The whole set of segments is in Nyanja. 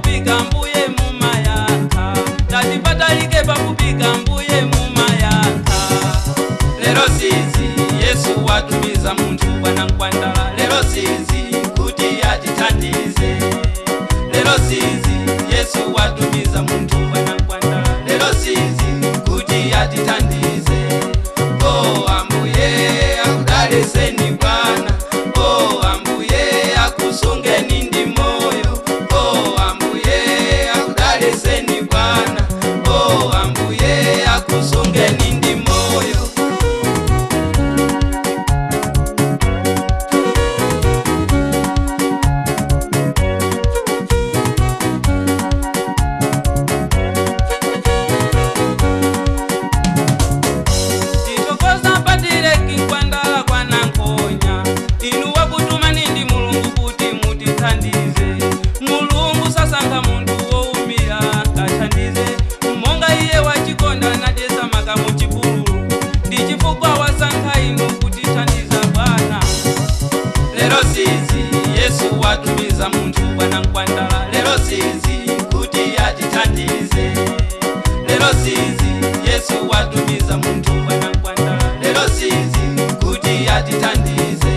pafupi mbuye mumayankha, tati patalike pafupi mbuye mumayankha. Lero sizi Yesu watumiza munthu bwana Nkwandala, lero sizi kuti atithandize. Lero sizi Yesu watumiza munthu bwana Nkwandala, lero sizi kuti atithandize. Oh ambuye akudalitseni bwana, oh ambuye akusungeni ndi moyo, oh ambuye akudalitseni bwana, oh ambuye akusungeni ndi moyo. Titokoza Patireki Nkwandala kwa Nankonya, inu wakutumani ndi Mulungu kuti mutithandize. Mulungu sasankha munthu wowumira kathandize, monga iye wachikonda nadyetsa makamu chipululu, ndi chifukwa wasankha inu kutithandiza bwana. Lero sizi Yesu watumiza munthu bwana Nkwandala, lero sizi kuti atithandize. Lero sizi Yesu watumiza munthu bwana Nkwandala, lero sizi kuti atithandize.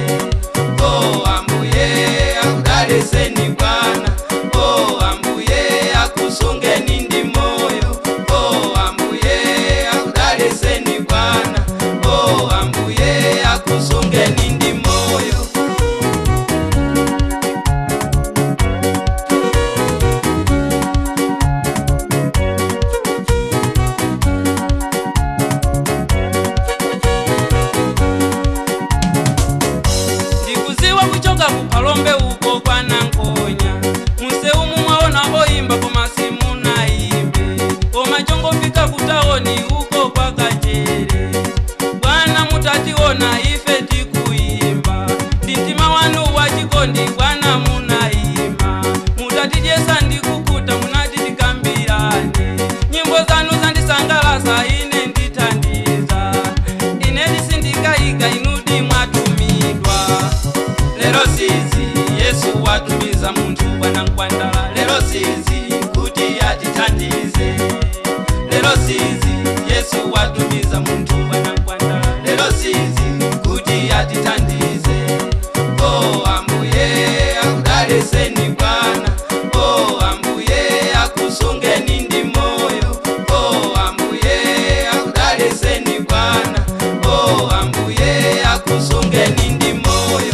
Oh ambuye akudalitseni bwana, oh ambuye akusungeni ndi moyo, oh ambuye akudalitseni bwana, oh ambuye akusungeni ndi moyo. Ndikuziwa kuchoka kuphalombe uko kwa Nankonya, museumu mwaona oyimba koma simunayimbe, koma chongofika kutaoni uko kwa Kachere. Bwana mutationa ife tikuyimba, ndi mtima wanu wachikondi bwana munayima, mutatidyesa ndikukuta munati tikambirane. Nyimbo zanu zandisangalasa ine ndithandiza, ine ndisindikayika inudi mwatumidwa. Lero sizi Yesu watumiza munthu bwana Nkwandala, lero sizi kuti atithandize. Lero sizi Yesu watumiza munthu bwana Nkwandala, lero sizi kuti atithandize. Oh ambuye akudalitseni bwana, oh ambuye akusungeni ndi moyo, oh ambuye akudalitseni bwana, oh ambuye akusungeni ndi moyo.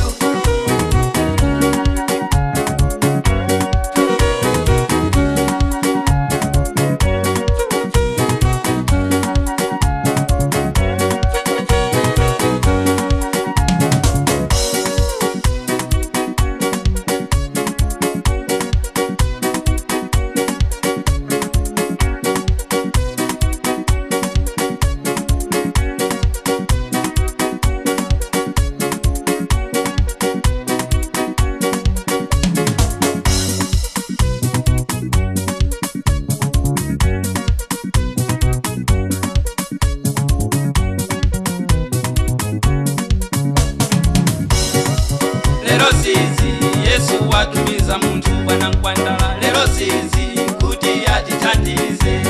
Lero sizi Yesu watumiza munthu bwana Nkwandala, lero sizi kuti atithandize.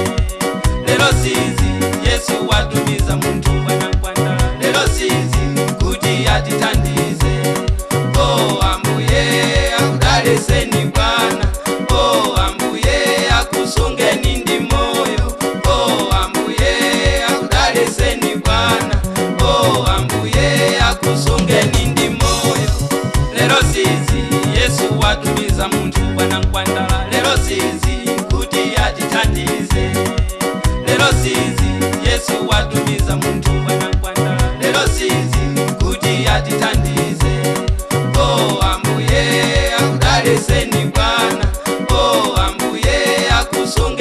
Lero sizi Yesu watumiza munthu bwana Nkwandala, lero sizi kuti atithandize. Oh ambuye akudalitseni bwana, oh ambuye akusungeni ndi moyo, oh ambuye akudalitseni bwana, oh ambuye akusungeni ndi moyo. Lero sizi Yesu watumiza munthu bwana Nkwandala, lero sizi kuti atithandize. Lero sizi Yesu watumiza munthu bwana Nkwandala, lero sizi kuti atithandize. Oh ambuye akudalitseni bwana, oh ambuye akusungeni.